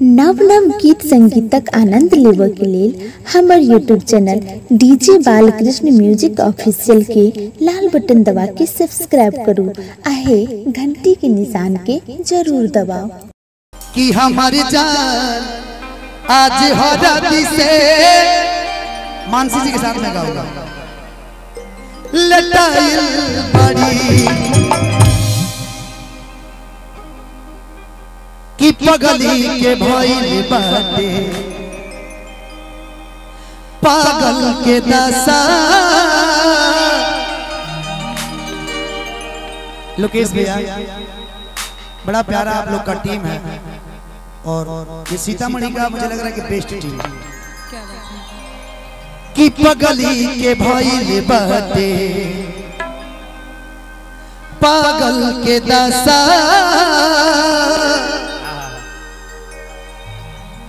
नव नव गीत संगीतक आनंद लेबऽ के लेल हमर YouTube channel DJ Balkrishna music official के लाल बटन दबा के सब्सक्राइब करू आ हे घंटी के निशान के जरूर दबाओ। कि हमारी जान आज हरदी से मानसी जी के साथ में गाऊंगा। लटाइल बड़ी कि पगली के भइल बाटे पागल के दशा। लोकेश भैया बड़ा प्यारा आप लोग का टीम है और ये सीतामढ़ी का मुझे लग रहा है कि बेस्ट टीम है। कि पगली के भइल बाटे पागल के दशा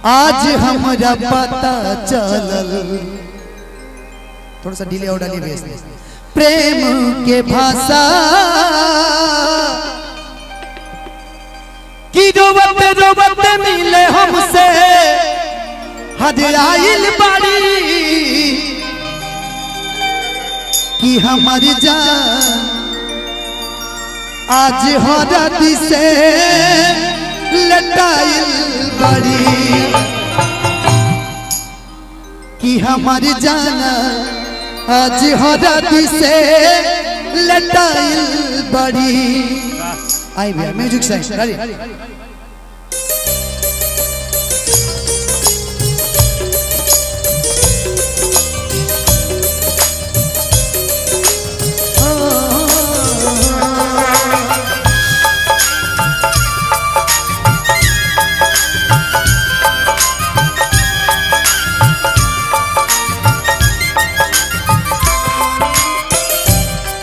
आज हमरा पता चलल। थोड़ा सा डिले और डालिए बेस। प्रेम के भाषा कि रोवत रोवत मिले हमसे हद आइल बाड़ी कि हमारी जान आज हरदी से लटाइल बड़ी कि हमारी जान आज हरदी से लटाइल बड़ी। आई भैया म्यूजिक साइड रेडी।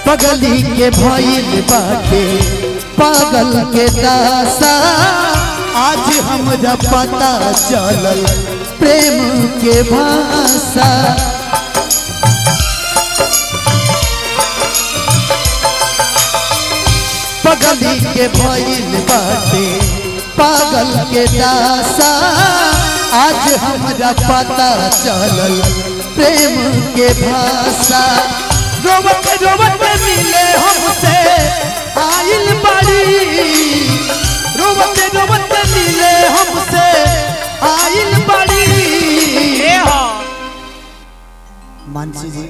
पगली के भइल बाटे पागल के दशा आज हमरा पता चलल प्रेम के भाषा। पगली के भइल बाटे पागल के दशा आज हमरा पता चलल प्रेम के भाषा। रोवत रोवत मिले हमसे आइल बाड़ी रोवत रोवत मिले हमसे आइल बाड़ी। मानसी जी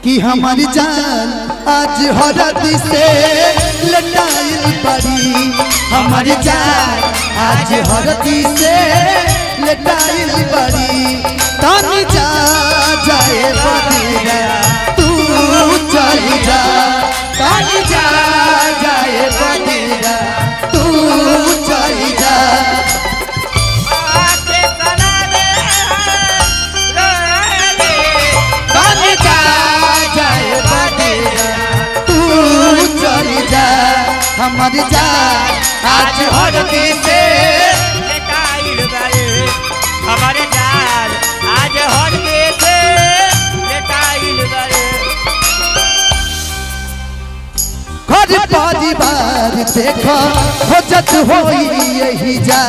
कि हमारी जान आज हरदी से लटाइल बाड़ी हमारी जान आज हरदी से लटाइल बाड़ी। तानी जा जाए बदरा तू चल जा तानी जा जाए बदरा तू चल जा। तानी जा जाए बदरा तू चल जा हमारी जान आज हरदी से लटाइल बाड़ी हमारे जान आज हरदी से लटाइल बाड़ी। घर परिवार देखो खोजत होई यही जा।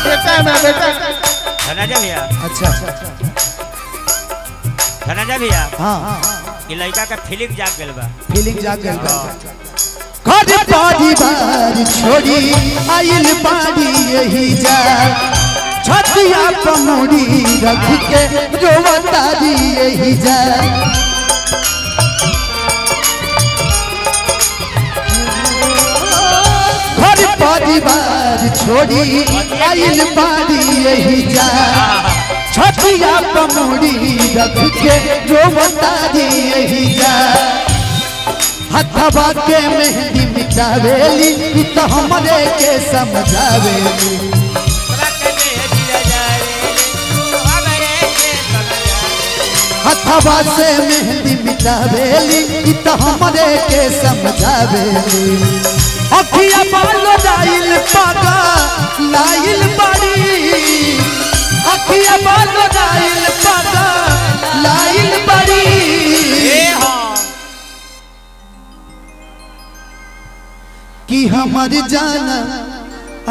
बेटा मैं बेटा धनंजय भैया। अच्छा धनंजय भैया हाँ ये लड़का का फीलिंग जाग गइल बा। फीलिंग जाग गइल बा। घर परिवार छोड़ी आइल बाड़ी यही जा छतिया पमुड़ी रख के रोवतारी यही जा। घर परिवार छोड़ी आइल बाड़ी यही जा छतिया पमुड़ी रख के रोवतारी यही जा। हथवा के मेहंदी मिटावेली तो हमरे के समझावेली हथवा से मेहंदी मिटावेली तो हमरे के समझावेली। अखिया बालो लाइल पागा लाइल बाड़ी अखिया बालो लाइल पागा लाइल बाड़ी कि हमारी जान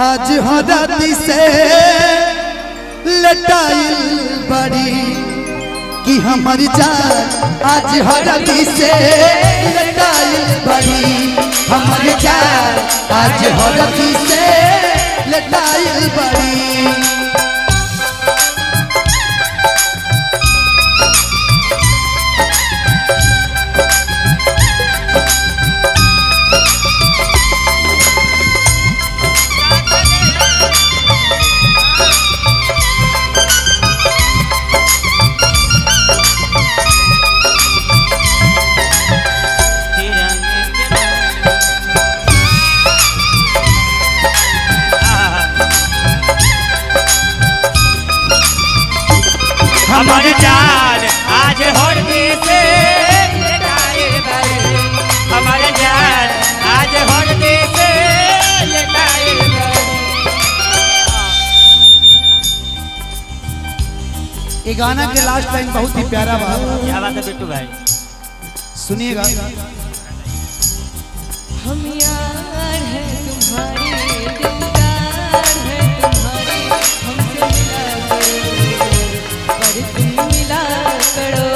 आज हरदी से। लटाइल बड़ी कि हमारी जान आज हरदी से लटाइल बड़ी, हमारी जान आज हरदी से लटाइल बड़ी। हमारे जान आज हरदी से लटाइल बड़ी, हमारे जान आज हरदी से लटाइल बड़ी। ये गाना के लास्ट लाइन बहुत ही प्यारा बात। क्या बात है बिट्टू भाई, सुनिएगा। हम यार हैं तुम्हारे, दिलदार हैं तुम्हारे, हमसे मिला करो पर तुम मिला करो।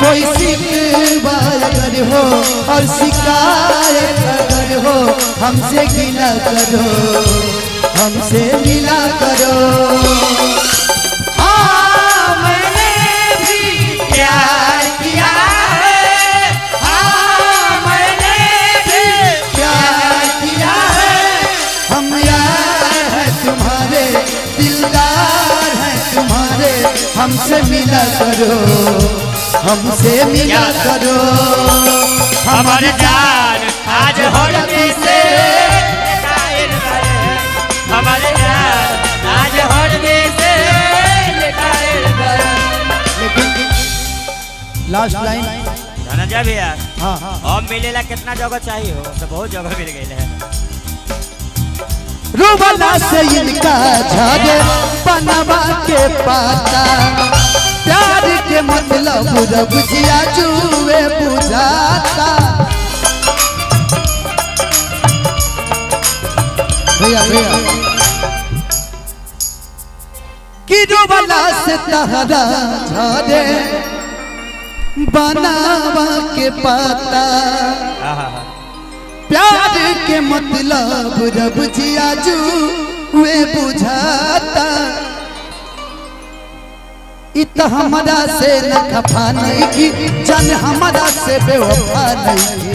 कोई शिकवा अगर हो और शिकायत अगर हो, हमसे गिला करो, हमसे मिला करो। हाँ मैंने भी प्यार किया है, हाँ मैंने भी प्यार किया है। हम यार हैं तुम्हारे, दिलदार हैं तुम्हारे, हमसे मिला करो, हमसे मिला करो। हमारे जान आज हरदी से लटाइल बड़ी, हमारे जान आज हरदी से लटाइल बड़ी। लेकिन लास्ट लाइन धनंजय भैया, हाँ अब मिलेला कितना जगह चाहिए हो तो बहुत जगह मिल गई है। रोबला से इनका झाड़े बनवा के पाता, प्यार के मतलब रब जिया जुए बुझाता। भैया भैया कि रोबला से तहरा झाड़े बनावा के पाता, प्यार के मतलब रब जिया जुए बुझाता। इत हमारा से न खफा नहीं की, जन हमारा से बेवफा नहीं की।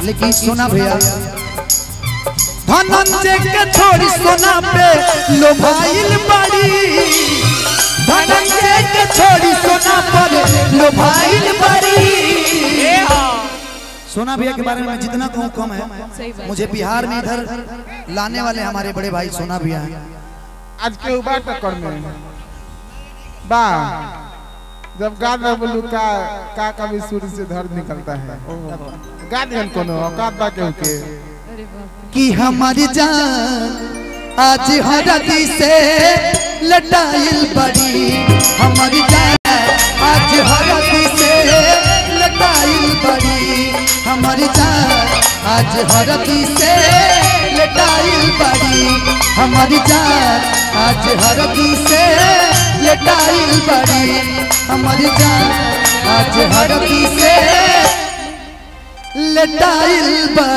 लेकिन सोना भैया धनंजय के छोड़ी सोना पे लोभाइल बड़ी, धनंजय के छोड़ी सोना पर लोभाइल बड़ी। सोना भैया के बारे में जितना कहूँ कम है। मुझे बिहार में इधर लाने वाले हमारे बड़े भाई सोना भैया हैं। आज के उबा टक्कर में बा जब गा दे बोलू का का कभी सूर्य से धर निकलता है, गा दिहन कोनो औकात बा के के कि हमारी जान आज हरदी से लटाइल बड़ी, हमारी जान आज हरदी से लटाइल बड़ी, हमारी जान आज हरदी से लटाइल बड़ी, हमारी जान आज हरदी से लटाइल बड़ी, हमारी जान आज हरदी से लटाइल बड़ी।